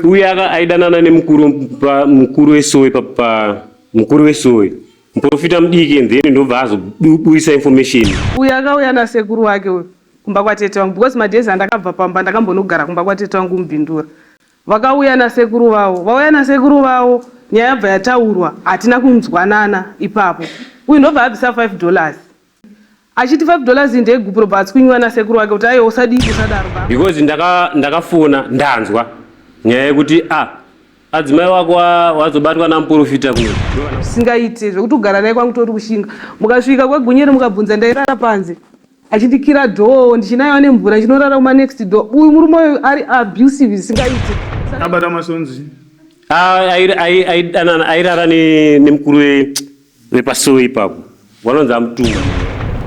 Uye aidanana nemukuru mukuru wesowe pa mukuru wesowe muprofita mudiki and then ndobva azobuisa information. Uyu akauya nasekuru wake uyu kumba kwatete vangu because madays andakabva pamba ndakambonogara kumba kwatete vangu mubindura. Vakauya nasekuru vavo vauya nasekuru vavo nyaya yabva yataurwa hatina kunzwanana ipapo. Uyu ndobva abvisa $5 Achiti $5 iyi ndeyegupuro bva atswinyiwa nasekuru wake kuti aiwa usadii usadaro bva. Because ndaka ndakafona ndanzwa nyaya yekuti ah adzimai wako wazobatwa namuporofita kuno. Zvisingaite zvekuti kugara naye kwangu tori kushinga. Mukasvika kwaGunyere mukabvunza ndairara panze achindikira door ndichinaiwa nemvura ndichinorara kuma next door. Uyu murume uyu ari abusive zvisingaite. Abata masonzi. Ah, aidanana airara nemukuru vepasowe ipapo vanonzi amutuma.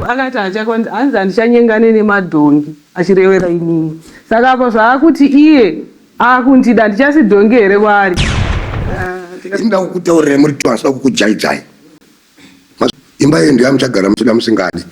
Akati haachakwanisi hanzi handichanyengane nemadhongi achirevera inini saka apa zvaakuti iye akundida handichasi dhongi here kwaari. Ndinoda kukutaurirai muri two handisida kukujaidzai. Imba iyi ndoyamuchagara muchida musingadi.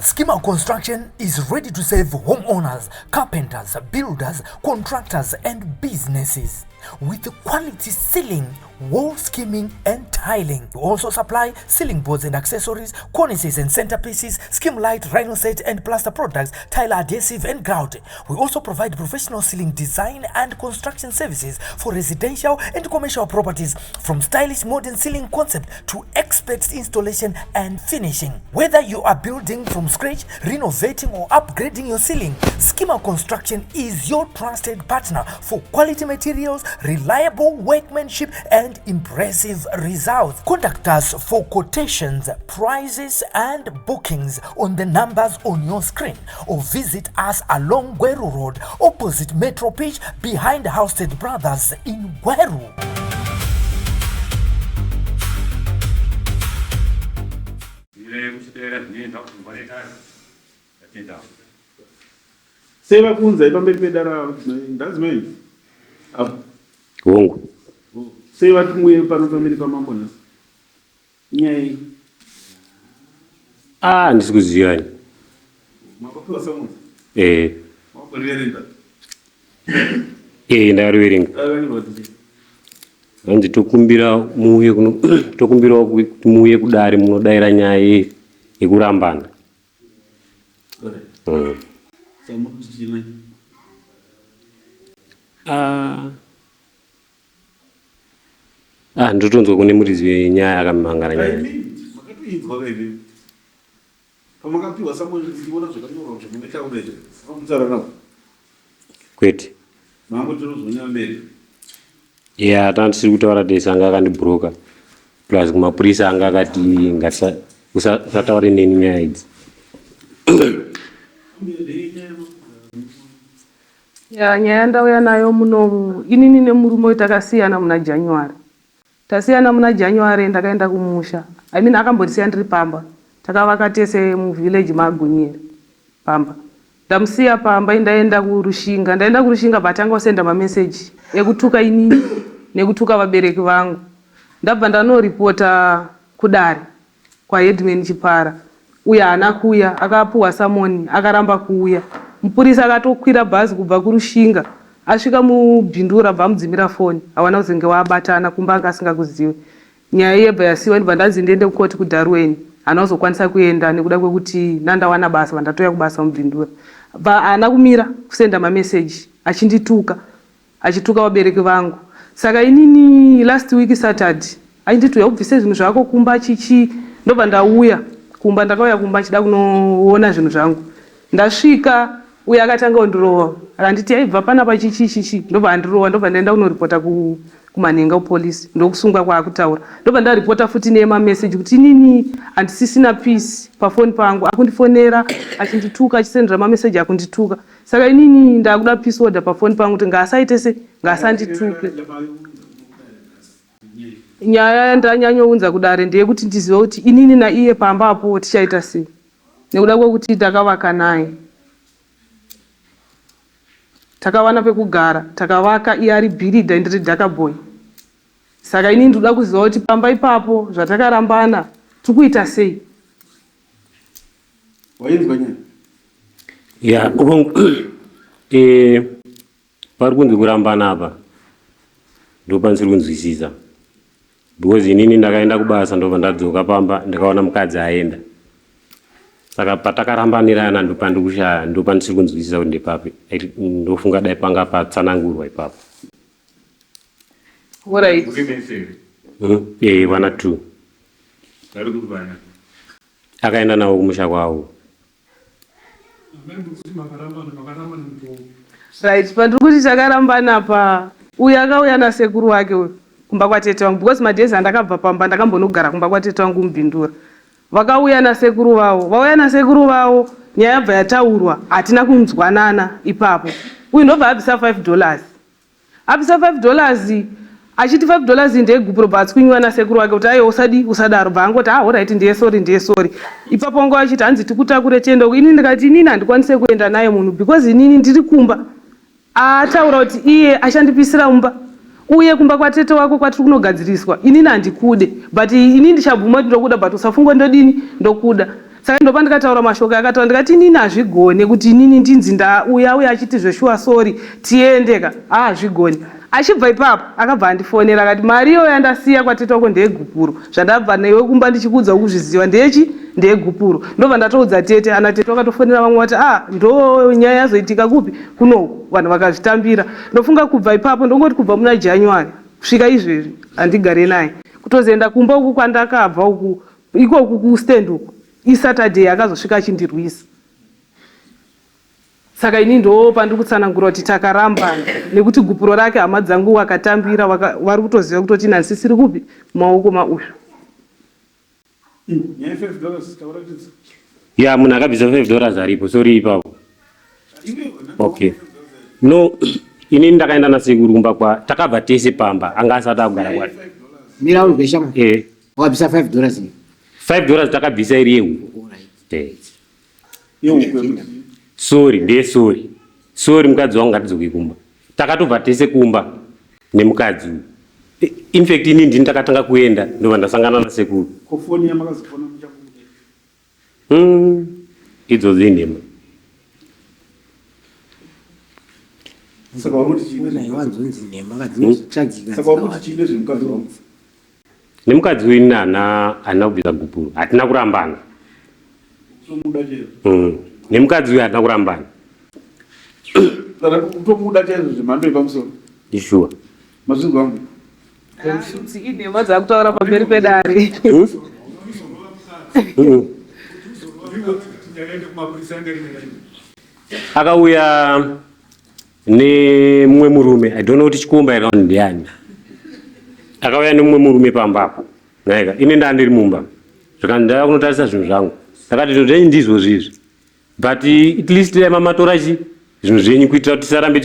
Schema Construction is ready to serve homeowners, carpenters, builders, contractors and businesses with quality ceiling, wall skimming and tiling. We also supply ceiling boards and accessories, cornices and centerpieces, skim light, rhino set and plaster products, tile adhesive and grout. We also provide professional ceiling design and construction services for residential and commercial properties from stylish modern ceiling concept to expert installation and finishing. Whether you are building from scratch, renovating or upgrading your ceiling, Schema Construction is your trusted partner for quality materials, reliable workmanship and impressive results. Contact us for quotations, prices and bookings on the numbers on your screen or visit us along Gweru Road opposite Metro Pitch behind Housted Brothers in Gweru. Sei vakuunzai pamberi pedare ndadzimai apo? Hongu. Sei vati muuye pano pamberi pamambo nhasi? Inyaya yei? Ah, handisi kuziva ini. Makapiwa summons? Eh. Makariverenga? Eh, ndakariverenga. Rakanyorwa kuti chii? Hanzi tokumbira muuye kuno tokumbirawo kuti muuye kudare munodaira nyaya yekurambana. Ah. Ah, ndotonzwa kune muridzi wenyaya akamhangara nyaya. Pamakapiwa samwe ndiona zvakanyorwa zvamunetaura izvi. Mutaura navo. Kwete. Mambo tinozonyora mberi. Yeah, tanga tisiri kutaura tese anga akandibroka. Plus kumapurisa anga akati ngatisa usataure neni nyaya idzi. Ya, nyaya yandauya nayo munomu inini nemurume uyu takasiyana muna January. Tasiyana muna January ndakaenda kumusha. I mean akambondisiya ndiri pamba. Takavaka tese muvillage maGunyere pamba. Ndamusiya pamba ini ndaenda kuRushinga. Ndaenda kuRushinga bva atanga kusenda mamessage ekutuka inini nekutuka vabereki vangu. Ndabva ndanoripota kudare kwaHeadman Chipara uyo haana kuuya akapuhwa samoni akaramba kuuya. Mupurisa akatokwira bhazi kubva kuRushinga asvika muBindura bva amudzimira foni hawana kuzenge wabatana kumba anga asingakuziwe. Nyaya iya yabva yasiiwa ndibva ndanzi ndiende kucourt kuDarwen haana kuzokwanisa kuenda nekuda kwekuti ndandawana basa bva ndatouya kubasa muBindura. Bva haana kumira kusenda mamessage achindituka achituka vabereki vangu saka inini last week Saturday achinditi huya ubvise zvinhu zvako kumba chichii ndobva ndauya kumba ndakauya kumba ndichida kunoona zvinhu zvangu ndasvika uye akatanga kundirova akanditi aibva panapa chichii chichii ndobva andirova ndobva ndaenda kunoripota ku kumanhenga kupolice ndokusungwa kwaakutaura ndobva ndaripota futi nemameseji kuti inini handisisina peace pafoni pangu akundifonera achindituka achisendera mameseji akundituka Saka inini ndakuda peace order pafoni pangu kuti ngaasaite se ngaasandituke. Nyaya yandanyanyounza kudare ndeyekuti ndizive kuti inini naiye pamba apo tichaita sei nekuda kwekuti ndakavaka naye. Takawana pekugara takavaka iye ari bhiridha ini ndiri dhaka boy. Saka inini ndikuda kuziva kuti pamba ipapo zvatakarambana tikuita sei. Wainzwa nyaya? Ya, yeah, eh, Pari kunzi kurambana apa ndopandisiri kunzwisisa because inini ndakaenda kubasa ndobva ndadzoka pamba ndikaona mukadzi aenda. Saka patakarambanirana ndopandikushaya ndopandisiri kunzwisisa kuti ndepapi. Ndofunga dai panga patsanangurwa ipapo. Alright. Eh, vana 2. Akaenda navo kumusha kwavo. Right, pandiri kuti takarambana pa uyu akauya nasekuru wake uyu kumba kwatete vangu because madays andakabva pamba ndakambonogara kumba kwatete vangu mubhindura. Vakauya nasekuru vavo, vauya nasekuru vavo nyaya yabva yataurwa hatina kunzwanana ipapo. Uyu ndobva abvisa 5 dollars. Abvisa 5 dollars achiti 5 dollars ndeyegupuro bva atswinyiwa nasekuru wake kuti aiwa usadi usadaro bva angoti ah horaiti ndiye sorry ndiye sorry. Ipapo wanga vachiti hanzi tikutakure tiende uku ini ndikati inini handikwanise kuenda naye munhu because inini ndiri kumba. Ataura kuti iye achandipisira mumba uye kumba kwatete wako kwatiri kunogadziriswa inini handikude but inini ndichabvuma kuti ndokuda but usafunga ndodini ndokuda. Saka ndopandikataura mashoko akataura ndikati inini hazvigone kuti inini ndinzi ndauya uya achiti zveshuwa sorry tiende ka haa hazvigone. Achibva ipapo akabva andifonera akati mari iyoyo yandasiya kwatete wako ndeyegupuro zvandabva newe kumba ndichikuudza ukuzviziva ndeyechi ndeyegupuro. Ndobva ndatoudza tete ana tete vakatofonera vamwe vati ah ndo nyaya yazoitika kupi kunoku vanhu vakazvitambira. Ndofunga kubva ipapo ndongoti kubva muna January kusvika izvezvi handigare naye kutozoenda kumba uku kwandakabva uku Ikoku kustand uku iSaturday akazosvika achindirwisa saka ini ndo pandiri kutsanangura kuti takarambana nekuti gupuro rake hama dzangu vakatambira vari kutoziva kutoti ini handisisiri kupi mumaoko mauyu. Nyaya ye5 dollars tauratidza. Ya munhu akabvisa 5 dollars aripo sorry ipapo. Okay. No ini ndakaenda nasekuru kumba kwa takabva tese pamba anga asati akugara kwa. Mira unzwe shamwari. Eh. Wakabvisa 5 dollars here? 5 dollars takabvisa iri yehuku. Alright. Eh. Yehuku. Sorry, ndiye sorry. Sorry mukadzi wangu ngatidzoke kumba. Takatobva tese kumba nemukadzi uyu. In fact ini ndini ndakatanga kuenda ndobva ndasangana nasekuru. Ko foni yamakazofona muchabuda. Idzodzo inhema. Saka uri kuti chii? Ona iwanzonzi nhema kadzinozvitsvagika. Saka uri kuti chii nezvemukadzi wangu? Nemukadzi uyu ini hana hatina kubvisa gupuro. Hatina kurambana. Kutomuda chaizvo. Nemukadzi uyu hatina kurambana. Saka kutomuda chaizvo zvemhando yepamusoro. Ishuwa. Mazvinzwa wangu? Idzi inhema dzakutaura pamberi pedare. Akauya nemumwe murume, I don't know kuti chikomba here kana ndiani. Akauya nemumwe murume pamba apo. Naika, ini ndaa ndiri mumba. Zvikanzi ndauya kunotarisa zvinhu zvangu. Ndakati zvinhu zvenyu ndizvo zvizvi. But at least dai mamatora chi zvinhu zvenyu kuitira kuti tisarambe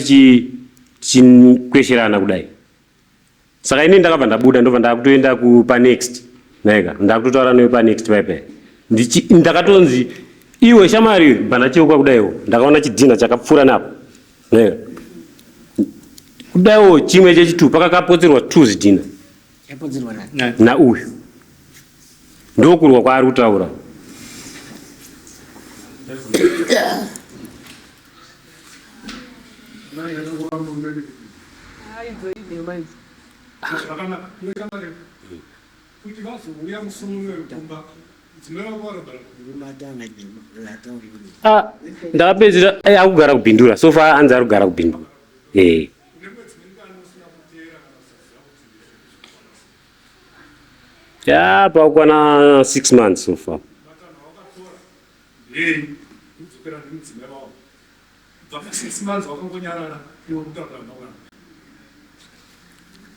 tichikwesherana kudai. Saka ini ndakabva ndabuda ndobva ndakutoenda kupa next. Naika, ndakutotaura newe pa next pai pai. Ndakatonzi iwe shamari bva ndacheuka kudaiwo ndakaona chidhinha chakapfuura napo. Naika. Kudaiwo chimwe chechitu pakakapotserwa 2 zvidhinha. Chapotserwa nani? Na uyu. Ndokurwa kwaari kutaura. Idzo inhema idzo. Zvakanaka. Kuti vazouya musi uno kumba Ah, ndakapedzera eh, akugara kubhindura so far anzi ari kugara kubhindura eh. Ya pakukwana 6 months so far.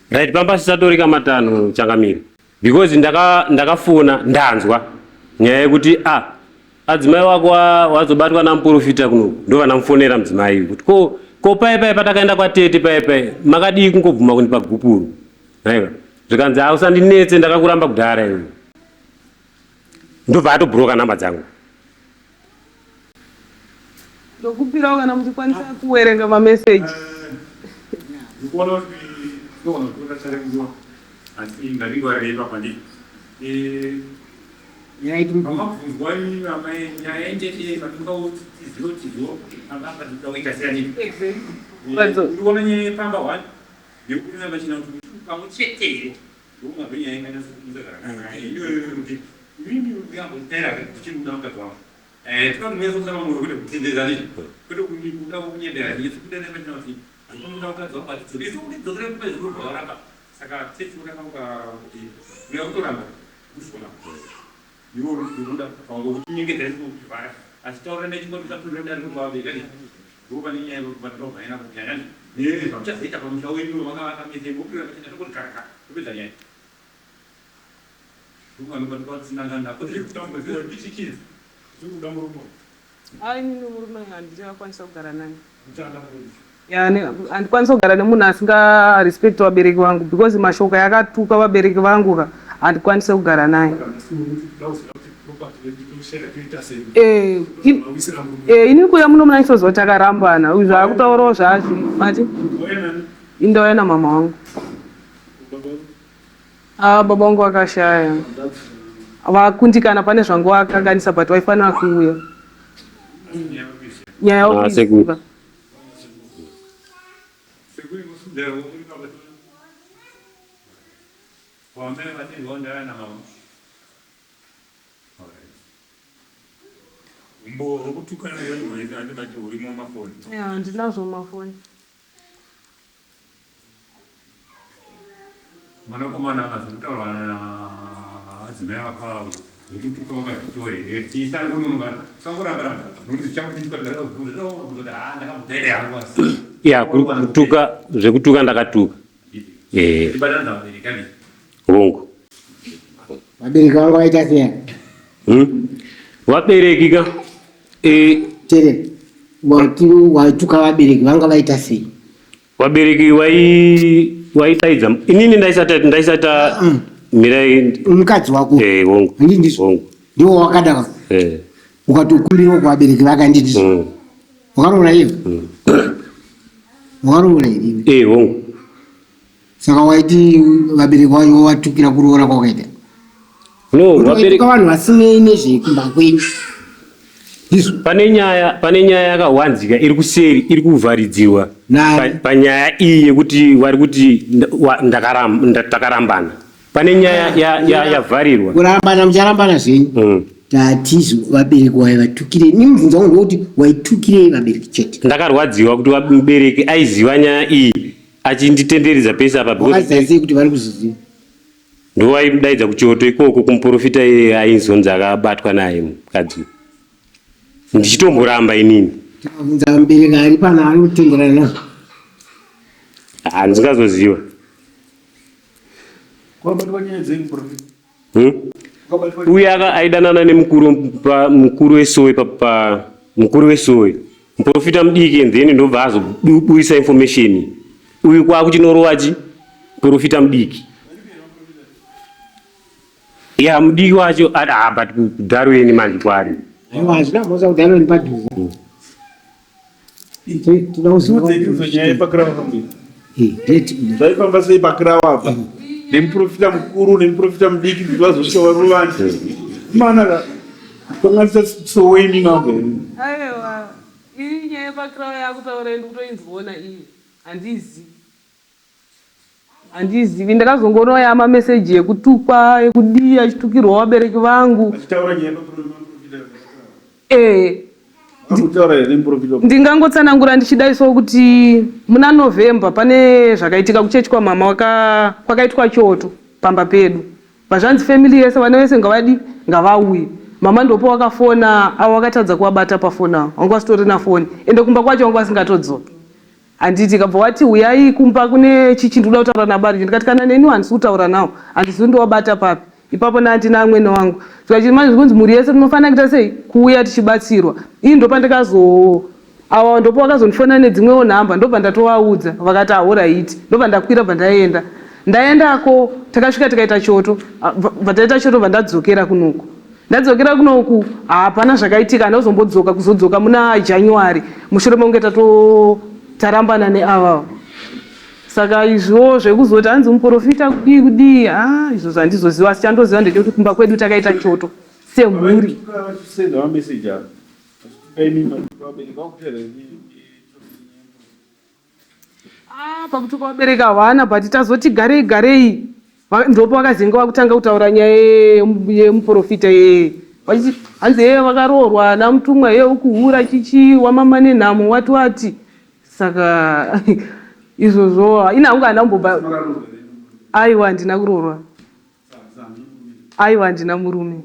Right, pamba sisatorika matanho changamire because ndakafona ndanzwa nyaya yekuti ah adzimai wako wazobatwa namuprofita kuno ndova ndamufonera mudzimai uyu kuti ko paye paye patakaenda kwatete paye paye makadii kungobvuma kundipa gupuro naiva zvikanzi ah usandinetse ndakakuramba kudhara iwe ndobva atobhuroka namba dzangu. Ndokumbirawo kana muchikwanisa kuwerenga mameseji. Ndikuona kuti ndogona kutora chare nguva asi ngatingwarirei ipapa ndi. Vamabvunzwa imi amai nyaya injete patinoda kuti tizive kuti zo amba tinoda kuita sei Ndikuona nyaya yepamba one yekuti pachina kuti pamwe chete here ndokunga nyaya inganyatsokuunza zvakanaka iyoyo kuti imimi ndingambotaira ndichiri kuda mukadzi wangu tinoda kunyatsokuda pamwe kwete kutendedzana izvi kwete kuda kunyebera nyatsokuda nepachina kuti ndinoda mukadzi wangu atidzokere isu kutidzokere kumbe zviro zvawaramba saka tichiona kuti uya kutoramba kuzviona iwe uri kuda kungokunyengedzera chikuvhara achitaura nechingoti ndopane nyaya yekuti kunyanya nezvamuchazoita pamusha wenyu makavaka mese mopira pachena tokoti karaka topedza nyaya Ai, inini murume handichakwanisa kugara naye. Ya, handikwanisi kugara nemunhu asingarespecti vabereki vangu because mashoko yakatuka vabereki vangu ka handikwanisi kugara naye. Eh, Ini kuya muno muna ndisoziva kuti takarambana uyu zvaakutaurawo zvaazvi mati indauya namama wangu. Ah, baba vangu vakashaya, vakundikana pane zvangu vakanganisa, but vaifanira kuuya nyaya Ah, sekuru. yakuiziva. Umbowo hwekutukana andimati urimo mumafoni? Ya, ndinazvo mumafoni. Mwanakomana zvinotaurwa naadzimai vakaavo zvekutuka wakazvitora here? Tisangononoka sangoramba nokuti zvichakuti ndakamudaira hangu asi Ya, kutuka, zvekutuka ndakatuka. Tibatanidza vabereki ani? Hongu. Vabereki vanga vaita sei? Vabereki ka Tere wati waituka vabereki vanga vaita sei? Vabereki waidaidza inini ndaisata mirai. Mukadzi wako? Hongu. Handii ndizvo? Hongu. Ndiwo wakadaro? Ukatokumbirawo kuvabereki vake, handii ndizvo? Wakaroora iwe? Wakaroora here iwe? Hongu. Saka waiti vabereki vacho watukira kuroora kwakaita? No. Kuti vabereki waituka vanhu vasinei nezvekumba kwenyu, ndizvo? Pane nyaya yakawanzika iri kuseri iri kuvharidzirwa. Nani? Panyaya iyi yekuti vari kuti takarambana, pane nyaya yavharirwa. Kurambana mucharambana zvenyu. Tatizo vabereki waivatukirei? Ni mubvunzo wangu ndewekuti waitukirei vabereki chete? Ndakarwadziwa kuti mubereki aiziva nyaya iyi achinditenderedza pese apa because Wakaziva sei kuti vari kuziziva? Ndowaimudaidza kuchoto ikoko kumuprofita iye aizonzi akabatwa naye mukadzi, ndichitomboramba inini. Tikabvunza mubereki ari pano ari kutenderana nazvo? Handingazoziva. Kwakabatwa nyaya dzenyu, profita? Hmm? Uye aidanana nemukuru mukuru wesowe mukuru wesowe, muprofita mudiki, and then ndobva azobudisa information uyu kwakuchinorova chi muprofita mudiki, ya mudiki wacho ah, but kudharweni manje kwari. Aiwa, hazvina mhosva kuti anoni padhuze. Toda kuziva. Tiudze nyaya yepakirawa pamberi. Zvaifamba sei pakirawa apa nemuprofita mukuru nemuprofita mudiki kuti vazosvika varovani mana kanganisa soweni mambo? Aiwa, iyi nyaya yepakirawa yakutaura ndikutoinzwona iyi, handizivi, handizivi. Ndakazongoona yamameseji ekutukwa, ekudii, achitukirwa vabereki vangu. Achitaura nyaya yepaprofita? Eh. Akutaura here nemuprofita? Ndingangotsanangura ndichidaisawo kuti muna November pane zvakaitika kuchechi kwamama, kwakaitwa choto pamba pedu, vazvanzi family yese, vana vese ngavadi ngavauye. Mama ndopo wakafona avo vakatadza kuvabata pafoni, avo vanga vasitorina foni, ende kumba kwacho vanga vasingatodzoki, handiti? Kabva wati uyai kumba kune chichi, ndikuda kutaura nabari. Ndikati kana neniwo handisi kutaura nawo, handizivi ndowabata papi ipapo naandina amwene wangu. Tikachiti manje kunzi mhuri yese tinofanira kuita sei, kuuya tichibatsirwa. Ii, ndopandikazo ava ndopo vakazondifonera nedzimwewo nhamba, ndobva ndatovaudza, vakati alright, ndobva ndakwira, bva ndaenda. Ndaendako takasvika tikaita choto. Ah, bva taita choto, bva ndadzokera kunoku. Ndadzokera kunoku hapana zvakaitika, handazombodzoka kuzodzoka muna January mushure mekunge tato tarambana neavavo. Saka izviwo zvekuzoti hanzi muprofita kudii kudii, a izvozvo handizoziva, asi chandoziva ndechekuti kumba kwedu takaita choto. Semhuri. Ah, pakutuka vabereki havana but tazoti garei garei ndopo vakazenge vakutanga kutaura nyaya yemuprofita yeye vachiti hanzi heye vakaroorwa namutumwa heye ukuhura chichi wamama nenhamo wati wati saka izvozvo ini hangu handina kumbobva aiwa handina kuroorwa aiwa handina murume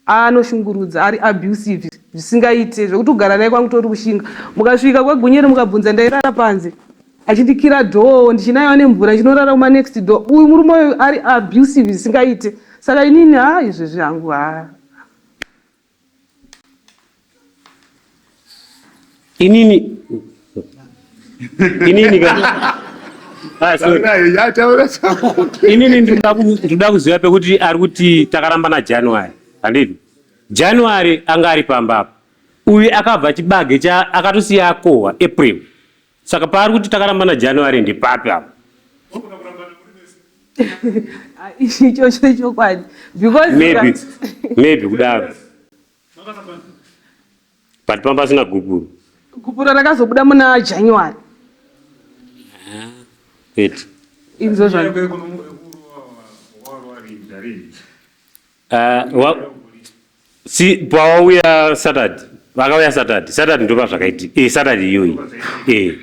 Anoshungurudza, ari abusive zvisingaite zvekuti kugara naye kwangu tori kushinga. Mukasvika kwaGunyere mukabvunza ndairara panze achindikira door ndichinaiwa nemvura ndichinorara kuma next door. Uyu murume uyu ari abusive zvisingaite saka inini haa izvezvi hangu haa. Inini inini ka Ah, sorry. Inini ndinoda kuziva pekuti ari kuti takaramba naJanuary handiti? January anga ari pamba apa. Uyu akabva chibage cha akatosiya akohwa April. Saka paari kuti takaramba naJanuary ndepapi apa? Ichocho chokwadi because maybe maybe kudaro. But pamba pasina gupuro. Gupuro rakazobuda muna January. Wait. Inzo zva. Uh, si pawauya Saturday. Vakauya Saturday. Saturday ndopa zvakaitika. Eh Saturday iyoyi. Eh.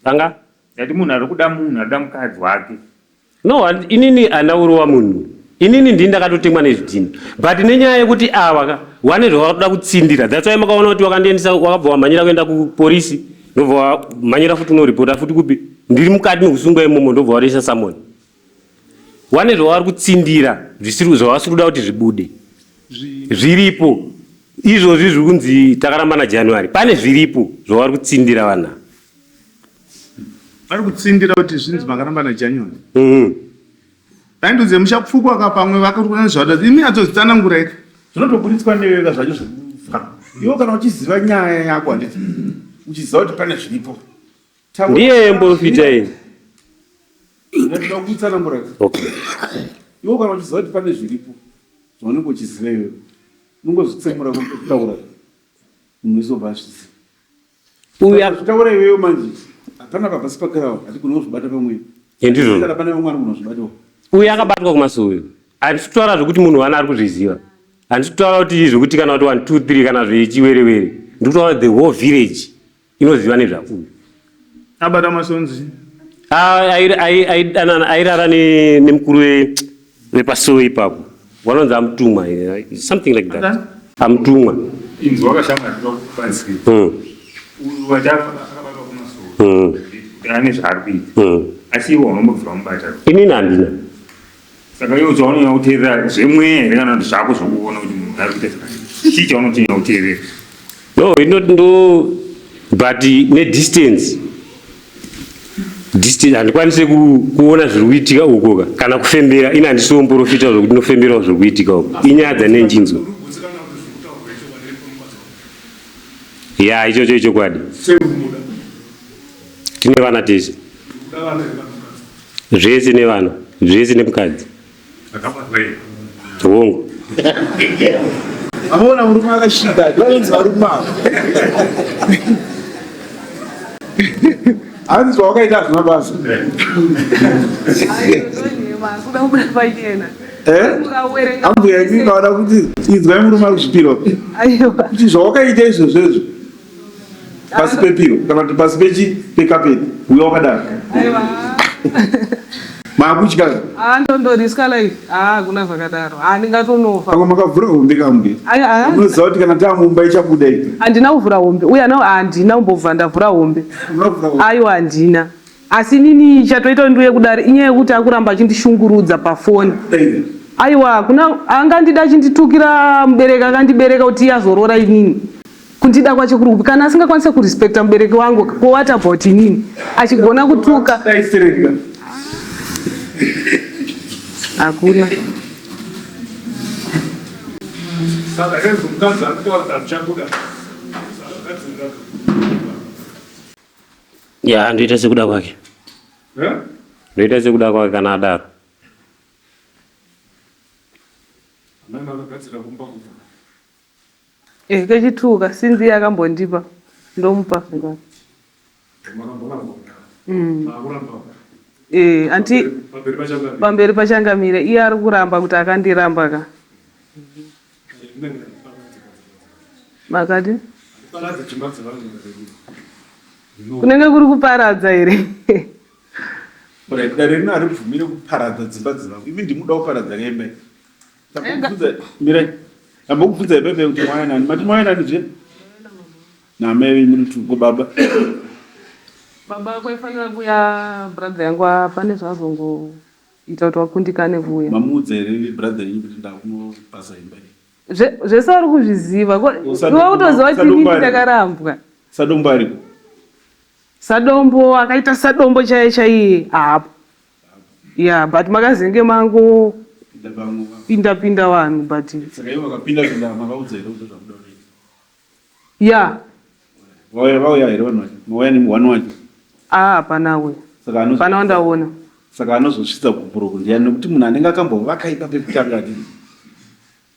Anga? Ndati munhu ari kuda munhu ari kuda mukadzi wake. No, inini handina kurowa munhu. Inini ndini ndakatotemwa nezvidhina. But nenyaya yekuti ava ka wane zvavatoda kutsindira. That's why makaona kuti wakandiendesa wakabva wamhanyira kuenda kupolisi ndobva wamhanyira futi unoripota futi kupi. Ndiri mukati mekusungwa imomo ndobva watoisa summon. Wane zvavari kutsindira zvisiri zvavasiri kuda kuti zvibude. Zviripo. Izvozvi zviri kunzi takaramba naJanuary. Pane zviripo zvavari kutsindira vanhu ava. Vari kutsindira kuti zvinzi makaramba naJanuary. Vaindudze muchapfukwa ka pamwe vakatukana zvada. Imi adzozitsanangura ika. Zvinotoburitswa newe ka zvacho zvekufa. Iwe kana uchiziva nyaya yako handiti uchiziva kuti pane zviripo. Ndiye mporofita iyi. Ndinoda kutsanangura. Okay. Iwe kana uchiziva kuti pane zviripo zvaunenge uchiziva iwewe unongozvitsemura kutaura munhu wese obva azviziva. Uyu akutaura iwewe manje hapana pabva sipakirawo hatigone kuzvibata pamwe. Ndizvo. Kana pane vamwe anogona kuzvibatawo. Uyu akabatwa kumasowe. Handisi kutaura zvekuti munhu wani ari kuzviziva. Handisi kutaura kuti zvekuti kana kuti 1 2 3 kana zvechiwerewere. Ndiri kutaura the whole village inoziva nezvauyu. Abata masonzi. Aidanana airara nemukuru vepasowe ipapo. Vanonzi amutumwa something like that. Amutumwa. Inzwa kashamwari kubatsira. Uyu akabatwa kumasowe. Ane zvaari kuita. Asi iwe unombobvira wamubata. Inini handina. Saka iwe chaunonyanya kuteerera zvemweya here kana kuti zvako zvokuona kuti munhu ari kuita zvakadii? Chii chaunotonyanya kuteerera? No, inoti ndo but nedistance distance handikwanise kuona zviri kuitika uko ka kana kufembera ini handisiwo muprofita zvekuti ndinofemberawo zviri kuitika uko inyaya dzanenjinzwa ya ichocho ichokwadi tine vana tese zvese nevana zvese nemukadzi hongu Amaona murume akashinga vanonzi varume ava hanzi zvawakaita hazvina basa ambuya imi vada kuti inzwai murume ari kuzvipiro kuti zvawakaita izvozvo izvo pasi pepiro kana kuti pasi pechi pekapeti uya wakadaro maakutya ah, ndondoriska life ah, hakuna zvakadaro ah, ndingatonofa pamwe makavhura hombe kambe unoziva kuti kana taamumba ichabuda iyi handina kuvhura hombe uye ana handina kumbobva ndavhura hombe aiwa handina asi inini chatoita kuti ndiuye kudare inyaya yekuti akuramba achindishungurudza pafoni aiwa kuna angandida achinditukira mubereki akandibereka kuti iye azoroora inini Kundida kwacho kuri kupi kana asingakwanise kurespecta mubereki wangu ko what about inini achigona kutuka hakuna ya ndoita sekuda kwake ndoita sekuda kwake kana adaro. Makagadzira kumba kubva. Eh, kechituka sinzi iye akambondipa ndomupa zvakare. Makamboramba. Makuramba. Eh, anti Pamberi pachangamire. Pamberi pachangamire iye ari kuramba kuti akandiramba ka. Makati? Paradza dzimba dzevanhu. Kunenge kuri kuparadza here? Right, dare rino haribvumire kuparadza dzimba dzevanhu. Imi ndimuda kuparadza imba. Tambokubvunza mirai. Tambokubvunza imba kuti mwana nani? Mati mwana nani zve? Namai venyu muri tuko baba. Baba kwaifanira kuya brother yangu pane zvazongoita kuti wakundikane kuuya. Mamuudza here brother yenyu kuti ndakunopasa imba iyi? Zvese vari kuzviziva. Iwe kutoziva kuti inini ndakarambwa. Sadombo ariko. Sadombo akaita sadombo chaiye chaiye haapo. Yeah, but makazenge mango pinda pinda vanhu but Saka ivo vakapinda pinda makaudza here kuti zvakuda kuita? Yeah. Vauya vauya here vanhu vacho? Mauya ne one wacho? Ah, hapana auya. Saka anozo Hapana wandaona. Saka anozosvitsa gupuro ndiani nekuti munhu anenge akambovaka imba pekutanga adini?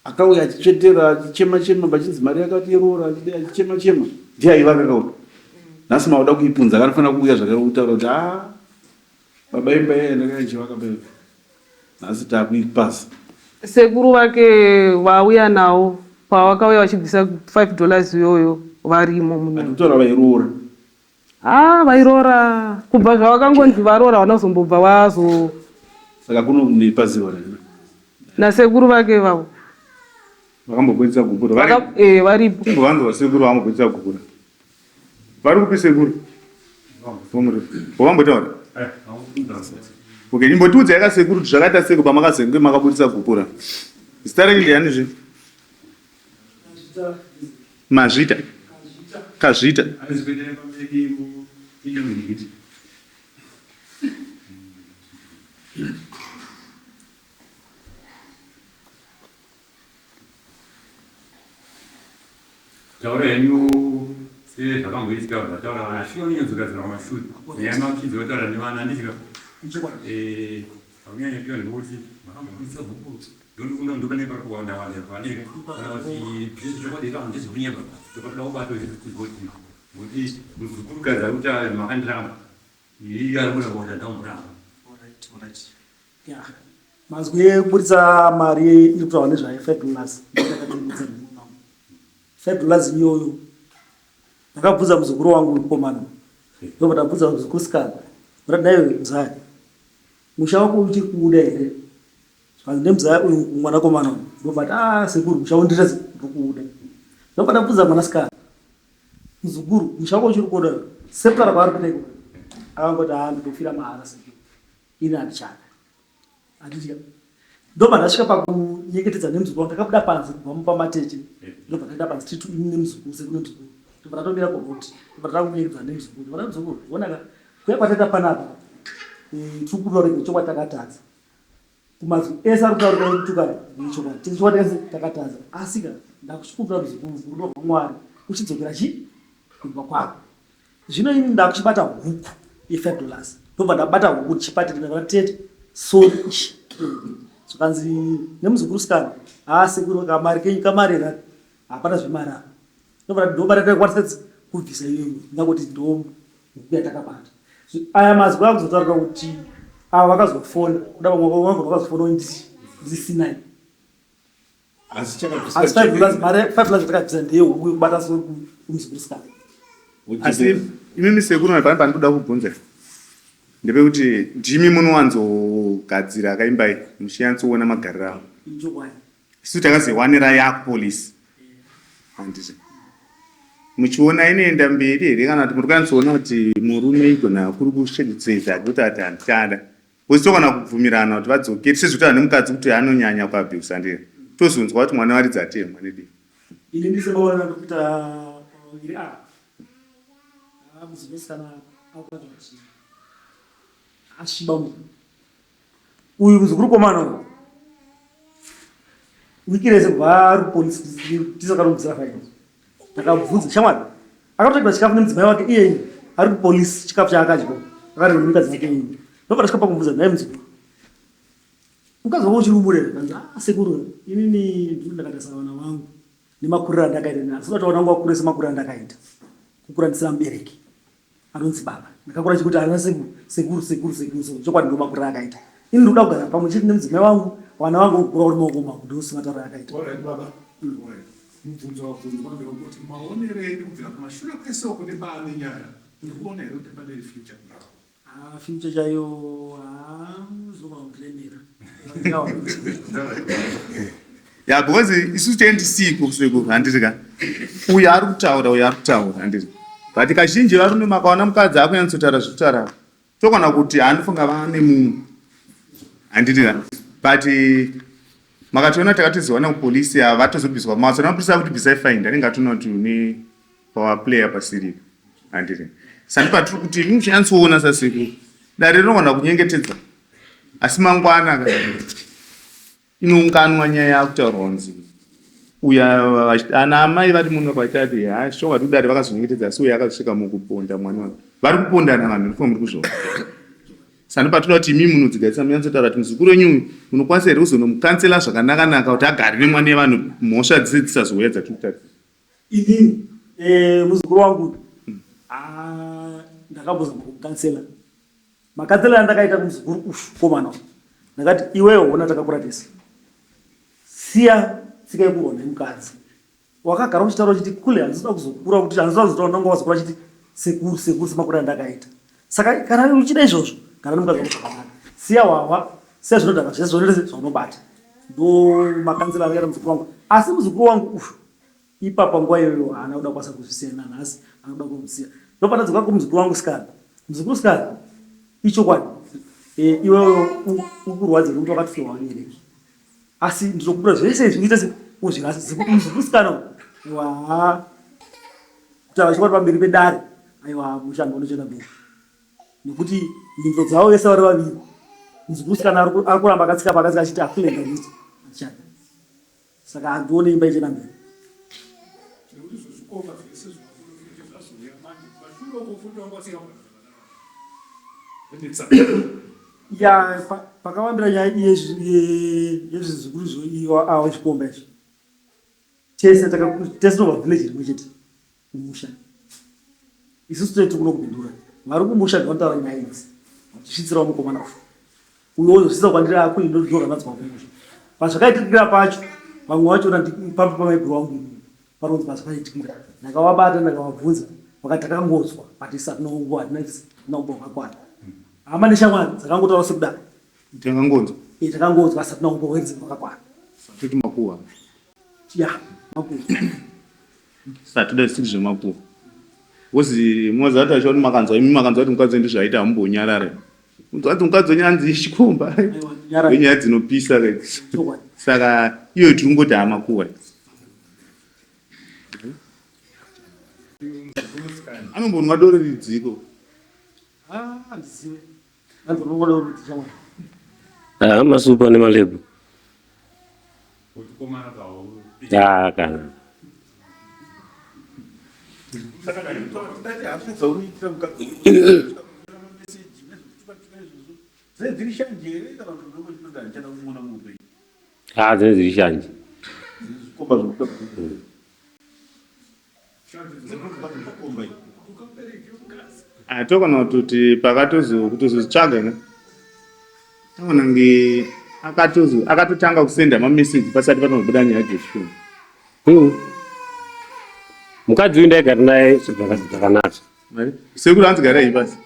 Akauya achitsvetera achichema chema pachinzi mari yakati yeroora achidai achichema chema ndiye aivaka kauya. Nhasi makuda kuipunza akanofanira kuuya zvakare kutaura kuti ah baba imba iya ndakanga ndichivaka paipa nhasi takuipasa. Sekuru vake vauya nawo pavakauya vachibvisa 5 dollars iyoyo varimo muno. Kutaura vairoora. Haa vairoora kubva zvavakangonzi varoora havana kuzombobva vazo. Saka kuno nepaziva here? Nasekuru vake ivavo. Vakambobudisa gupuro. Vaka, eh, varipo. Timbovanzwa sekuru vambobudisa gupuro. Vari kupi sekuru? Vambotaura. Okay, imbotiudzai ka sekuru kuti zvakaita seko pamakazenge makabudisa gupura. Zita renyu ndiyani zve? Mazvita. Kazvita. Taura henyu sezvakamboitika zvataura vana shuwa unonyadzogadzira kumashure nyaya makidzi wataura nevana handiti ka eh, hakunyanya piwa nekuti makambobudisa bhuku ndondifunga ndopane pari kuwanda wanda handiti ka kana kuti zvese chokwadi kana ndezvekunyeba topatoda kubatwa kuti kuti muzukurukadzi ari kuti makandiramba iye ari kuramba kuti andamuramba. Yeah. Mazwi ekuburitsa mari iri kutaurwa nezvayo 5 dollars ndakatoibudza nemunhu wangu. 5 dollars iyoyo ndakabvunza muzukuru wangu mukomana ndobva ndabvunza muzukuru sikana ndati dai muzaya musha wako uchiri kuuda here zvikanzi nemuzaya uyu mwanakomana uyu ndobva ati ah sekuru musha wondira ndiri kuuda ndobva ndabvunza mwanasikana muzukuru musha wako uchiri kuuda sekutaura kwaari kuita ikoko akangoti haa ndotofira mahara sekuru ini handichada handitya ndobva ndasvika pakunyengetedza nemuzukuru wangu ndakabuda panze kubva mumba matete ndobva ndaenda panze tiri ini nemuzukuru sekuru nemuzukuru ndobva ndatomira kuroti ndobva ndatanga kunyengetedza nemuzukuru ndobva ndamuzukuru onaka kuya kwataita panapa eh, tiri kutaurika chokwadi takatadza kumazwi ese ari kutaurika ekutuka nechokwadi tiri chokwadi ese takatadza asi ka ndakuchikumbira muzukuru rudo rwamwari uchidzokera chi kumba kwako Zvino ini ndakuchibata huku ye5 dollars ndobva ndabata huku ndichipatira ndakati tete sorry ishi zvikanzi nemuzukuru sikana haa sekuru kamari kenyu kamari ka hapana zvemari apa ndobva ndobata ndakwanisa kubvisa iyoyo ndingangoti ndo huku yatakabata aya mazwi akuzotaurika kuti ava vakazofona kuda vamwe vangu vakazofona ndisinai Asi chakabviswa Asi 5 dollars mari 5 dollars yatakabvisa ndeyehuku yekubata soro kumuzukuru sikana. Asi imimi sekuru pane pandinoda kubvunza ndepekuti ndimi munowanzogadzira kaimba iyi muchinyatsoona magariro avo. Ichokwadi. Isu takazoiwanira yakupolice. Handiti. Muchiona inoenda mberi here kana kuti muri kunyatsoona kuti murume igona kuri kusvedza kuti ati handichada. Vose togona kubvumirana kuti vadzokere sezvinotaura nemukadzi kuti anonyanya kuabuse handiti tozonzwa kuti mwana waridza atemwa nedii. Ini ndise maonero andikuita pavaviri ava haa musikana akuratidza kuti asviba munhu uyu muzukuru komana uyu wiki rese kubva ari kupolisi tisakanomubvisira faini Ndakabvunza shamwari akatotakura chikafu nemudzimai wake iye ari kupolice chikafu chaakadya akarerwa nemukadzi wake iye ndobva ndasvika pakumubvunza nhai muzukuru Mukadzi wako uchiri kumurera kanzi ah sekuru inini ndiri ndakatarisa vana vangu nemakuriro andakaita ini handisi kuda kuti vana vangu vakure semakuriro andakaita kukura ndisina mubereki anonzi baba ndakakura chikuti ana sekuru sekuru sekuru sekuru sekuru chokwadi ndo makuriro akaita ini ndikuda kugara pamwe chete nemudzimai wangu vana vangu vokura uri maoko mangu ndosimataro akaita Alright, baba. Alright. Mubvunzo wabvunzwa ndewekuti maonero enyu kubvira kumashure kwese uko nepaane nyaya, muri kuona here kuti pane future kudaro? Haa future chaiyo haa zvinogona kundiremera. Ya because isu tendisiko sekuru handiti ka uyu ari kutaura uyu ari kutaura handiti but kazhinji varume makaona mukadzi akunyatsotaura zvekutaura tokona kuti anofunga vane mumwe handiti ka but makationa takatizowana kupolisi ava vatozobviswa matsona mapurisa akuti bvisai find anenge atoona kuti une Power player pasirika handiti sandi patiri kuti imi muchinyatsoona sasekuru dare rinogona kunyengetedza asi mangwana ka inounganwa nyaya yakutaurwa kunzi uya ana amai vari muno vachati ha chokwadi dare vakazonyengetedza asi uya akazosvika mukuponda mwana wake vari kupondana vanhu ndiko muri kuzviona sandi patinoda kuti imi munodzigarisa munyatsotaura kuti muzukuru wenyu uyu munokwanisa here kuzonomukansela zvakanakanaka kuti agare nemwana yevanhu mhosva dzise dzisazouya dzatiri kutaura Inini eh, muzukuru wangu ah, ndakambozama kumukansela. Makansela andakaita kumuzukuru uyu komana uyu ndakati iwewe hona takakura tese, siya tsika yekurwa nemukadzi. Wakagara uchitaura uchiti kule handisida kuzokura kuti handisida kuzotaura ndanga wazokura achiti sekuru sekuru semakura andakaita. Saka kana uchida izvozvo gara nemukadzi wako zvakanaka, siya hwahwa, siya zvinodhaka zvese zvaunoita zvaunobata. Ndo makansela andakaita muzukuru wangu, asi muzukuru wangu uyu Ipapa nguva iyoyo haana kuda kukwanisa kuzvisiya nanhasi haana kuda kuzvisiya. Ndopandadzoka kumuzukuru wangu sikana. Muzukuru sikana ichokwadi e, iwewe ukurwadza nekuti wakatofirwa vabereki asi ndinokubura zvese izvi uite uzvirase. Muzukuru sikana uyu aiwa kutaura chokwadi pamberi pedare aiwa mushando unochena mberi nekuti mhinduro dzavo vese vari vaviri muzukuru sikana ari kuramba akatsika pakatsika achiti akuenda kuti achada Saka handione imba ichienda mberi. Nekuti zvezvikomba zvese zvemaporofita zvazouya manje kumashure uko futi wanga usina kugara zvakanaka. Ya pakawandira nyaya yezvizukuru zvo awa zvikomba izvi. Tese tese tobva village rimwe chete kumusha. Isusu tete kuno kubindura. Vari kumusha ndovanotaura nyaya idzi. Vachisvitsirawo mukomana uyu. Uyo wozosvitsa kwandiri ako ini ndozoramba kumusha. Pazvakaitikira pacho vamwe vachona pamba pamaiguru wangu inini panonzi pazvakaitikira ndakavabata ndakavabvunza vakati takangodzwa but isu hatina unguva hatina hatina unguva hwakakwana. Hama neshamwari dzakangotaura sekudaro. Takangonzwa. Eh takangonzwa asi hatina unguva hwakakwana. Toti makuhwa. Ya makuhwa. Satoda zvisiri zvemakuhwa. Wozi moza kuti achiona makanzwa imi makanzwa kuti mukadzi wenyu zvaita hamumbonyarare. Unzwa kuti mukadzi wenyu anzi chikomba. Nyaya dzinopisa kaidzi. Saka iyo tiri kungoti hamakuhwa. Anombonwa doro ridziko. Ah, handizive. Ah, masupa nemalebhu. Ah, kana. Ah, dzinenge dziri shanje. Ah, tokona kutoti pakatozo kutozozvitsvaga ne taona nge akatozo akatotanga kusenda mameseji pasati patozobuda nyaya dzechikuru Mukadzi uyu ndaigara naye zvakanaka. Sekuru hanzi garai pasi.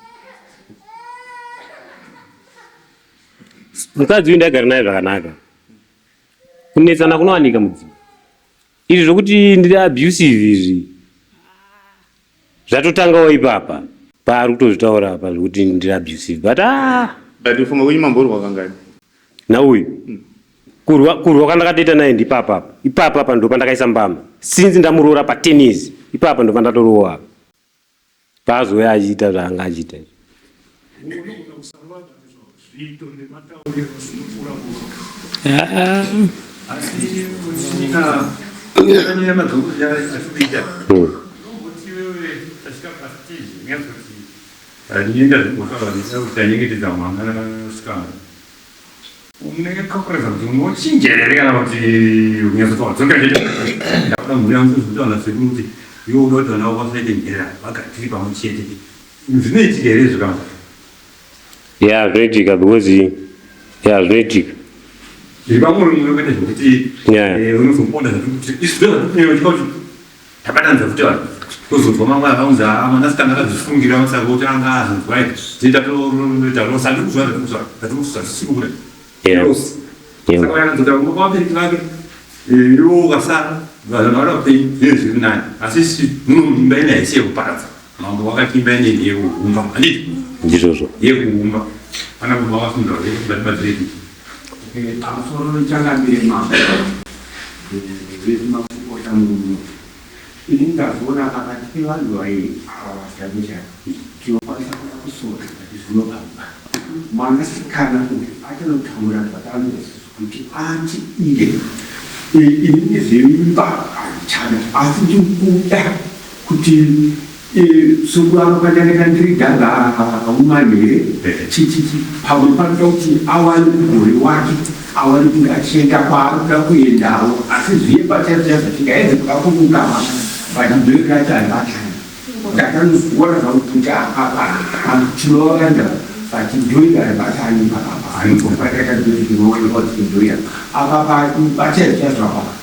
Mukadzi uyu ndaigara naye zvakanaka. Kunetsana kunowanika mudzimba. Izvi zvokuti ndiri abusive izvi zvatotangawo ipapa paari kutozvitaura apa zvekuti ndiri abusive but ah but ufunga kwenyu mamborwa kangani nauyu kurwa kurwa kwandakatoita naye ndipapa apa ipapa apa ndopandakaisa mbama since ndamuroora pa 10 years ipapa ndopandatorowa apa paazouya achiita zvaanga achiita izvi. Unogona kusarova zviito nematauriro zvinopfuura kurova. Asi munin'ina nyaya madhokotera achikuita unomboti iwewe tasvika pastage unyatsoti ndinoenda zvimbotaura ndisina kuti tanyengetedza mwana sikana. Unekakuratidza kuti unochinja here kana kuti unyatsoti wadzoka chete. Ndakuda mhuri yangu sezvinotaura sekuru kuti iwe unoda kuti vana vako vasaite nherera vagare tiri pamwe chete. Zvinoitika here izvo kana kuti? Ya zvinoitika because ya zvinoitika. Zviri pamuri muno kwete zvekuti eh, unozoponda zvekuti isu ndozvatikunyanya kuti Tabatanidza futi vanhu tozonzwa mamwe akaunza ah, mwanasikana akazvifungira masaka kuti anga azonzwa here toita toita loss handiri kuzwa zvatiri kuzwa zvatiri kuzwa zvisiri kuda loss saka vakanzota kumba kwavabereki vake eh, iwo ukasara vanhu vana upenyu zvinenge zviri nani asi isi muno imba ine haisi yekuparadza mambo wakati imba ine ndeyekuumba handiti ndizvozvo yekuumba ana baba vakafundira vatibatsirei Pamusoro changamire mambo vekumapfukota muno. Ini ndazoona pakati pevanhu vairi ava vaSamira tinokwanisa kuda kusota but zvinobva mwanasikana uyu achanotaura zvakanzwa kuti ati iye ini zvemimba handichada asi ndikuda kuti Sokuramba kwandakaita ndiri ganga woman here chichichi pamwe panoda kuti awane mugove wake awane kunge achienda kwaanoda kuendawo asi zviye pachaizvo chaizvo tingaedze kuda kumukama but ndoyo racho haribatani ndakanoona zvangu kuti apa tinovanda but ndoyo haribatani apa handikombataka ndoyo tinoonekwa kuti ndoya apa pachaizvo chaizvo apa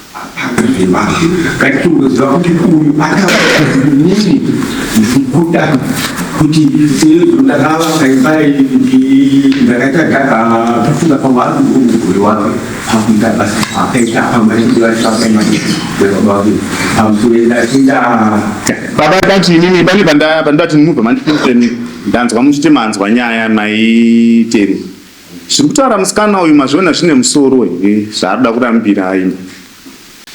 Ngatitongoziva kuti uyu akainini ndikuda kuti sezvo ndakavaka imba ndakaita kufunga pamwe ari mugore wake pakuita basa akaita baba dati inini pane pandati mubva mandipindure ndanzwa muchiti manzwa nyaya maitere Zviri kutaura musikana uyu mazviona zvine musoro here zvaarikuda kurambira imba.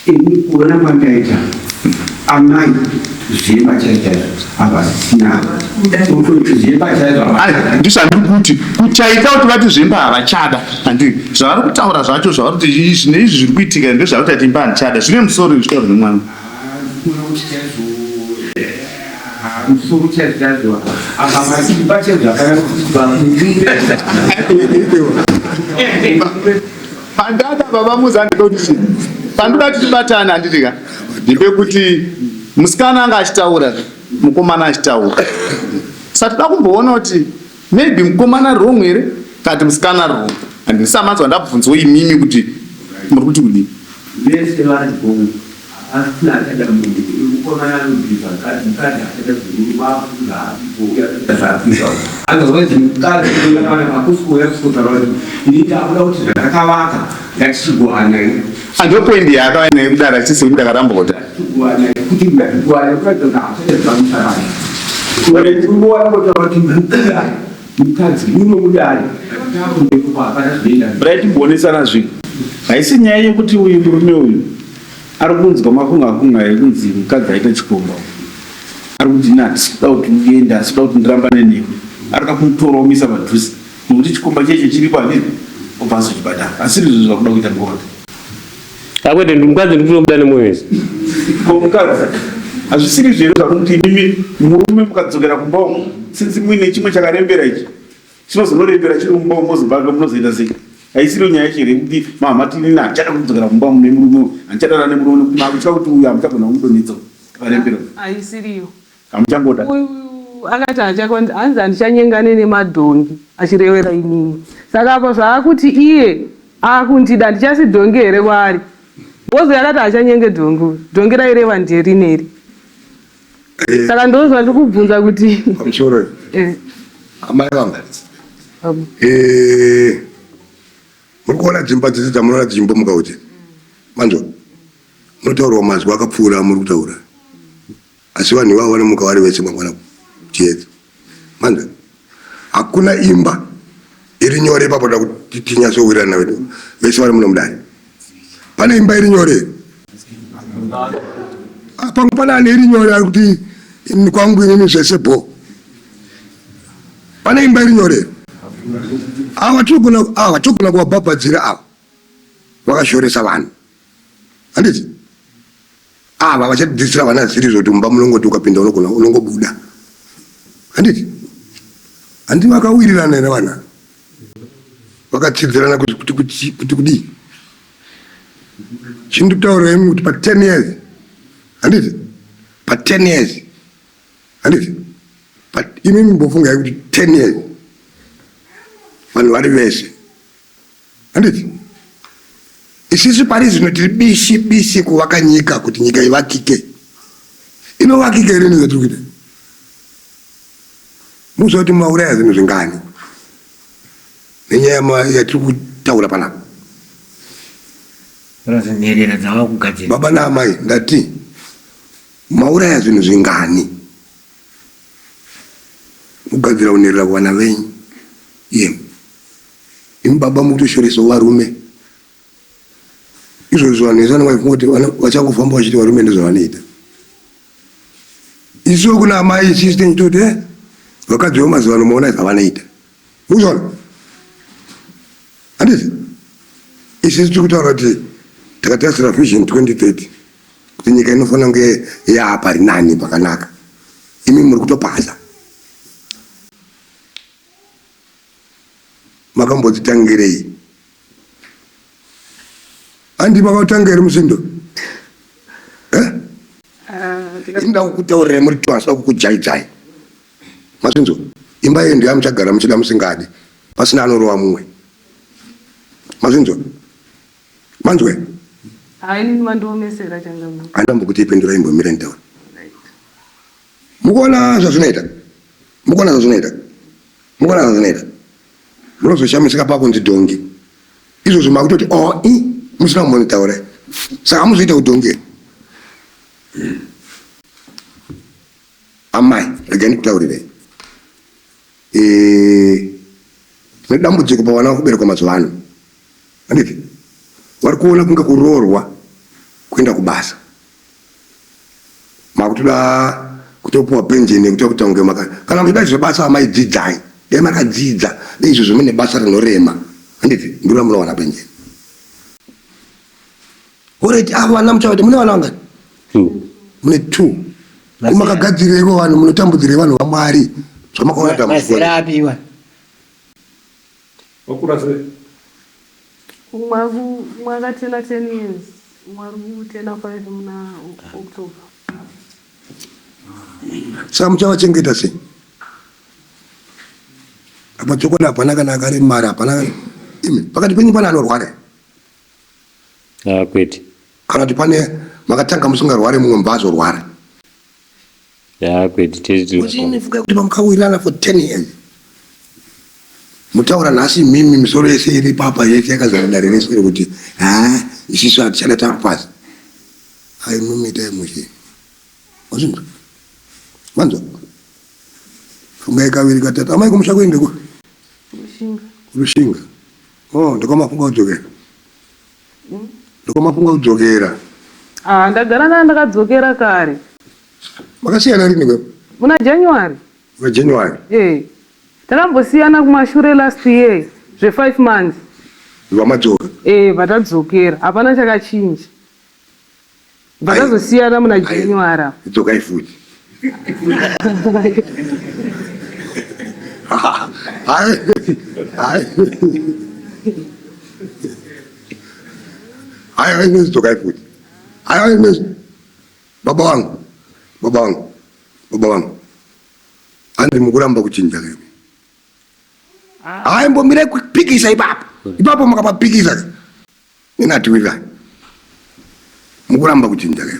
Ini kuona kwandaita amai zvemba chaizvo chaizvo havasisina kutoti zvemba chaizvo Ai, ndizvandiri kuti kuchaita kuti vati zvemba havachada handi zvavari kutaura zvacho zvavari kuti izvi neizvi zviri kuitika ndezvavari kuti ati imba handichada zvine musoro izvi zvitaurwa nemwana. Kuona kuti chaizvo musoro chaizvo chaizvo apa masimba chaizvo Pandada baba Muza handida kuti chii pandoda kuti tibatane handiti ka ndepekuti musikana anga achitaura mukomana achitaura saka toda kumboona kuti maybe mukomana wrong here kana kuti musikana wrong handisamanzwa ndabvunzwa imimi kuti muri kuti kudii vese vari wrong Asina achada munhu uyu mukomana anobhiza mukadzi mukadzi achada zvemurume akuti zvaasipo uye anoita zvaasipo otherwise mukadzi uya kana makusi kuuya kusotaura kuti ini ndakuda kuti zvandakavaka ngatichigohanai Ando point yaakauya nayo kudare achiti sekuti ndakaramba kuti ngatichigohanai kuti ngatigohanai kuratidza kuti haachada zvamusarani murume waangotaura kuti ndikuda mukadzi uno mudare hapana zvinoenda Bright kuonesana zvinhu haisi nyaya yekuti uyu murume uyu Ari kunzwa makunga kunga ekunzi mukadzi aita chikomba uyu. Ari kuti ini handisi kuda kuti uende, handisi kuda kuti ndirambane newe. Ari kuda kumutora omisa padhuze nokuti chikomba cheche chiripo handiti obva azochibhadhara. Asi izvozvo zvakuda kuita ngozi. Akwete mukadzi ndikutomuda nemwoyo wese. Ko mukadzi hazvisiri zvere zvakuti imimi murume mukadzokera kumba umu since muine chimwe chakarembera ichi Chinozonorembera chiri mumba umu mozobva munozoita sei? Haisiriyo nyaya yacho here yekuti mama mati inini handichada kudzokera kumba umu nemurume uyu, handichadana nemurume nekuti makutya kuti uyu hamuchagona kumudonhedza uyu akarembera uyu. Haisiriyo. Hamuchangoda. Uyu akati haachakwanisi hanzi handichanyengane nemadhongi achirevera inini. Saka apa zvaakuti iye akundida handichasi dhongi here kwaari? Because akati haachanyenge dhongi uyu. Dhongi raireva nderineri. Eh. Saka ndozvandiri kubvunza kuti pamusoro eh. Amai vangu eh, muri kuona dzimba dzese dzamunoona dzichimbomuka kuti manzwa munotaurwa mazwi akapfuura amuri kutaura asi vanhu ivavo vanomuka vari vese mangwana chiedza manzwa hakuna imba iri nyore ipapo da kuti tinyatsowirirana vedu vese vari muno mudare pane imba iri nyore ah, pamwe pane ane iri nyore ari kuti kwangu inini zvese bho pane imba iri nyore ava tinogona ava tinogona kuvabhabhadzira ava vakashoresa vanhu handiti Ava vachatidzidzisira vana zvisiri zvekuti mumba munongoti ukapinda unogona unongobuda. Handiti? Handiti vakawirirana here vana? Makatsidzirana kuti kuti kuti kuti kudii? Chindikutaurira imi kuti pa 10 years. Handiti? Pa 10 years. Handiti? But imi mimbofungai kuti 10 years. Vanhu vari vese. Handiti? Isisu pari zvino tiri bishi bishi kuvaka nyika kuti nyika ivakike. Inovakika here nezvatiri kuita? Muziva kuti mauraya zvinhu zvingani nenyaya yatiri kutaura panapa. Nherera dzava kugadzira. Baba naamai ndati mauraya zvinhu zvingani kugadzira unherera kuvana venyu iyemi. Imi baba mukutoshoresawo varume izvozvo vanhu vese vanenge vachifunga kuti vachangofamba vachiti varume ndozvavanoita. Isuwo kuna amai isisu tinenge toti eh, vakadzi vemazuva ano maona zvavanoita. Muzvona? Handiti? Isisu tiri kutaura kuti takatarisira Vision 2030 kuti nyika inofanira kunge yaapari nani pakanaka. Imi muri kutopasa. Makambodzitangirei? Handi makatanga here musindo? Eh? Ah, Inda kukutaurirai muri two asina kukujaidzai. Masinzo, imba iyo ndiyo muchagara muchida musingadi. Pasina anorova mumwe. Masinzo. Manzwe? Hayi nini mandiomesera changamire. Andambokuti ipindura imbomira nditaure. Mukuona zvazvinoita? Mukuona zvazvinoita? Mukuona zvazvinoita? Munozoshamisika pakunzi dhongi. Izvozvo makutoti oh i musina kumbonitaura. Saka muzoita udhongi here? Amai, regai ndikutaurirei. Eh, tine dambudziko pavana vakuberekwa mazuva ano. Handiti? Vari kuona kunge kuroorwa kuenda kubasa. Makutoda kutopuwa penjeni yekuti kuita kunge maka kana muchida zvebasa amai dzidzai. Dai makadzidza dai izvozvo mune basa rinorema. Handiti? Ndiro munowana penjeni. Alright, avo vana muchavati mune vana vangani? Two. Mune two. Makagadzireiko vanhu munotambudzirei vanhu vaMwari zvamakaona dambudziko. Mazera api iwa? Wakura sei? Umwe umwe akatena 10 years, umwe ari kutena 5 muna October. Saka muchavachengeta sei? Apa chokwadi hapana kana akaremara, hapana kana imi pakati penyu pane anorwara. Ah, kwete. Kana kuti pane makatanga musingarware mumwe mubva azorwara. Ya kwete tese tiri Muchinifuka kuti pamukawirirana for 10 years. Mutaura nhasi imimi misoro yese iri papa yese yakazara dare rese iri kuti haa isisu hatichada takupasi. Hai imimi itai mushe. Mazvinzwa? Manzwa? Fungai kaviri katatu. Amai kumusha kwenyu ndekupi? Rushinga. Rushinga. Oh, ndokwamafunga kudzokera. Ndokwamafunga kudzokera. Ah, ndagara nda ndakadzokera kare. Makasiyana rini kwe? Muna January. Muna January. Eh. Takambosiyana kumashure last year zve 5 months. Vamadzoka. Eh, vatadzokera. Hapana chakachinja. Vakazosiyana muna January apa. Dzokai futi. Hai. Hai. Hai, hai, dzokai futi. Hai, hai, baba wangu. Baba wangu. Baba wangu. Hanzi mukuramba kuchinja kai. Hai, mbomirai kupikisa ipapo. Ipapo makapapikisa. Nina atiwirirani. Mukuramba kuchinja ke.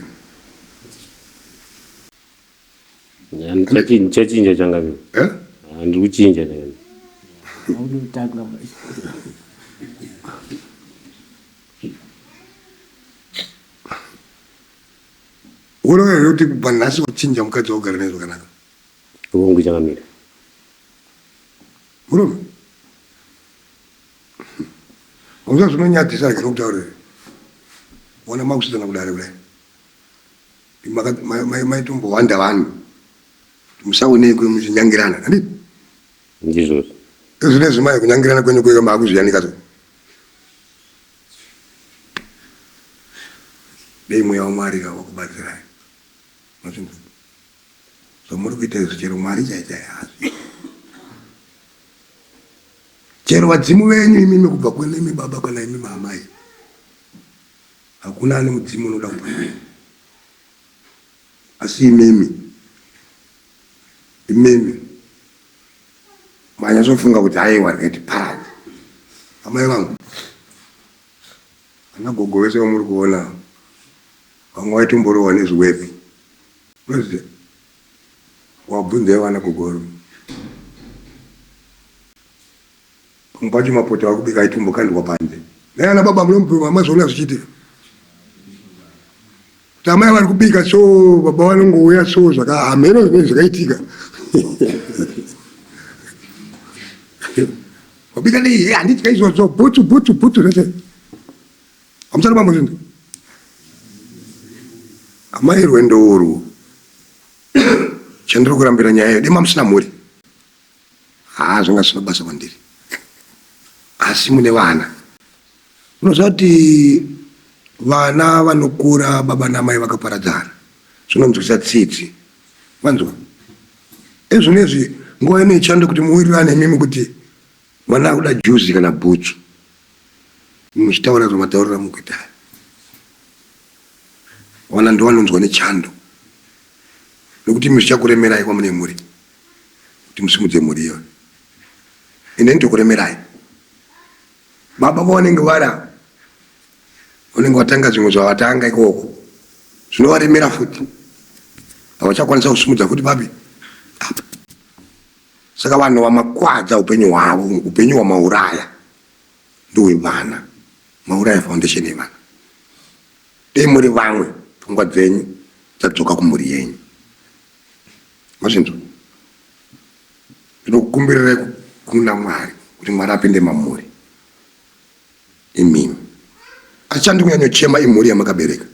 Ndichachinja changamire. Eh? Ah, ndiri kuchinja changamire. Unotanga Unoona here kuti kubva nhasi wachinja mukadzi wagara naye zvakanaka? Hongu changamire. Murume. Unoziva zvinonyadzisa here kutaura here? Ona makusiyana kudare kudai. Maitombowanda vanhu. Musaonekwe muchinyangirana. Handiti? Ndizvozvo. Izvi nezvi mai kunyangirana kwenyu kwega makuzviyanika so. Dei mweya waMwari ka wakubatsirai. Mazvinzwa? Zvamuri kuita izvi chero Mwari chaiye chaiye haazviiti. Chero vadzimu venyu imimi kubva kwene imi baba kana imi maamai. Hakuna ane mudzimu unoda kupa. Asi imimi imimi manyatsofunga kuti haiwa rega tiparadze. Amai vangu ana gogo vese vamuri kuona vamwe vaitomborohwa nezviwepi. Unoziva wabvunzai vana gogo varume. Pamwe pacho mapoto akubika aitombokandwa panze. Naye ana baba munomubvuma mazoona zvichiitika. Kuti amai vari kubika so baba vanongouya so zvaka hameno zvimwe zvakaitika. Wabika nei? Eh, handitya izvozvo. Bhutsu bhutsu bhutsu zvese. Hamusati mambozvinzwa. Amai rwendo urwu chandiri kurambira nyaya iyo dema musina mhuri. Haa zvanga zvisina basa kwandiri. Asi mune vana. Unoziva kuti vana vanokura baba namai vakaparadzana zvinonzwisa tsitsi. Wanzwa? Ezvinezvi nguva ino yechando kuti muwirirane imimi kuti mwana akuda juzi kana bhutsu. Muchitaura zvamataurira mukuita. Vana ndovanonzwa nechando. Nekuti imi zvichakuremerai kwamune mhuri. Kuti musimudze mhuri iyoyo. Ende nditokuremerai. Baba pavanenge vari apa vanenge vatanga zvimwe zvavatanga ikoko zvinovaremera futi havachakwanisa kusimudza futi papi apa saka vanhu vamakwadza upenyu hwavo upenyu hwamauraya ndohwevana mauraya foundation yevana dei muri vamwe pfungwa dzenyu dzadzoka kumhuri yenyu mazvinzwa Ndinokukumbirirai kuna Mwari kuti Mwari apinde mamuri imimi. Asi chandiri kunyanyochema imhuri yamakabereka.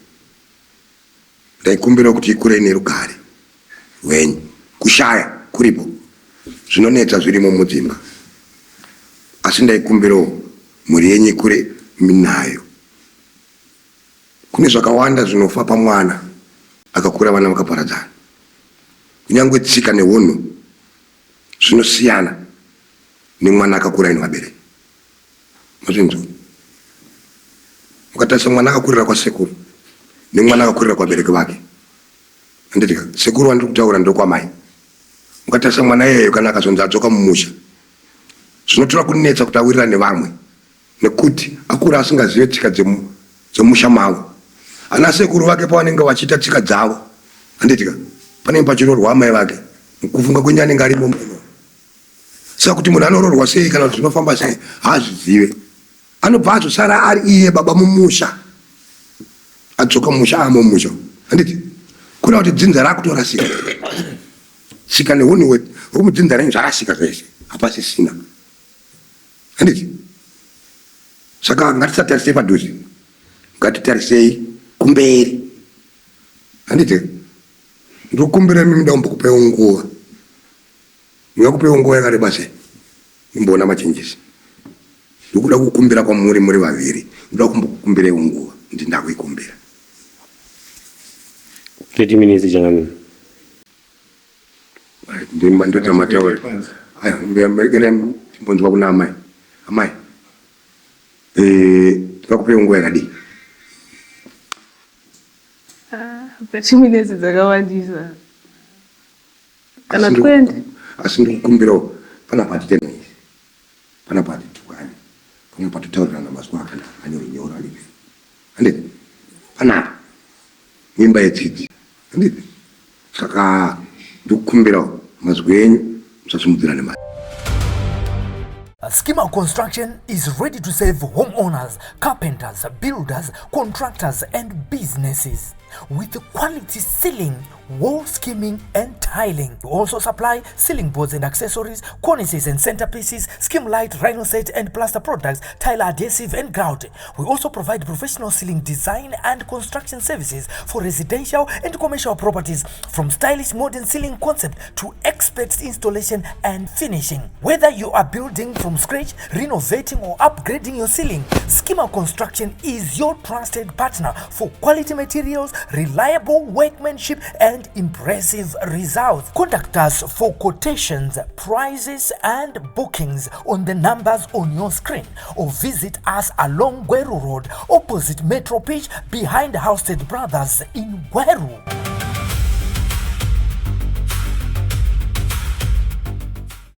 Ndaikumbirawo kuti ikure ine rugare rwenyu. Kushaya kuripo, zvinonetsa zvirimo mudzimba, asi ndaikumbirawo mhuri yenyu ikure minayo. Kune zvakawanda zvinofa pamwana akakura vana vakaparadzana. Kunyangwe tsika nehunhu zvinosiyana nemwana akakura aine vabereki. Mazvinzwa? Mukatarisa mwana akakurira kwasekuru nemwana akakurira kuvabereki vake. Handiti ka? Sekuru vandiri kutaura ndokwamai. Mukatarisa mwana iyeyo kana akazonzi adzoka mumusha zvinotora kunetsa kuti awirirane nevamwe. Nekuti akura asingazive tsika dzemusha mavo. Ana sekuru vake pavanenge vachiita tsika dzavo handiti ka panenge pachiroorwa amai vake mukufunga kwenyu anenge arimo muno. Saka kuti munhu anoroorwa sei kana kuti zvinofamba sei haazvizive. Anobva azosara ari iye baba mumusha adzoka mumusha amo mumusha handiti kureva kuti dzinza rakutorasika tsika nehunhu hwemudzinza renyu zvarasika zvese hapasisina. Handiti? Saka ngatisatarisei padhuze, ngatitarisei kumberi. Handiti? Ndikukumbira imi muda kumbokupaiwo nguva. Ndingakupaiwo nguva yakareba sei? Ndimboona machenjesi. Ndikuda kukumbira kwamuri muri vaviri. Ndoda kumbokukumbiraiwo nguva. Ndi ndakuikumbira. 30 minutes changamire. Ndota mataura. Timbonzwa kuna amai. Amai. Eh, tingakupe nguva yakadii? Ah, 30 minutes dzakawandisa. Kana 20. Asi ndikukumbirawo panapa hatiteme. Panapa hatitukani. Panapa totaurirana mazwi akanaka anyore nyoro handiti. Handiti? Panapa. Imba yetsitsi. Handiti? Saka ndikukumbirawo mazwi enyu musasimudzirane mari. Schema Construction is ready to serve homeowners, carpenters, builders, contractors, and businesses with quality ceiling, wall skimming, and tiling. We also supply ceiling boards and accessories, cornices and centerpieces, skim light, rhino set and plaster products, tile adhesive and grout. We also provide professional ceiling design and construction services for residential and commercial properties, from stylish modern ceiling concept to expert installation and finishing. Whether you are building from scratch, renovating or upgrading your ceiling, Schema Construction is your trusted partner for quality materials, reliable workmanship, and impressive results. Contact us for quotations, prices, and bookings on the numbers on your screen or visit us along Gweru Road, opposite Metro Pitch, behind Housted Brothers in Gweru.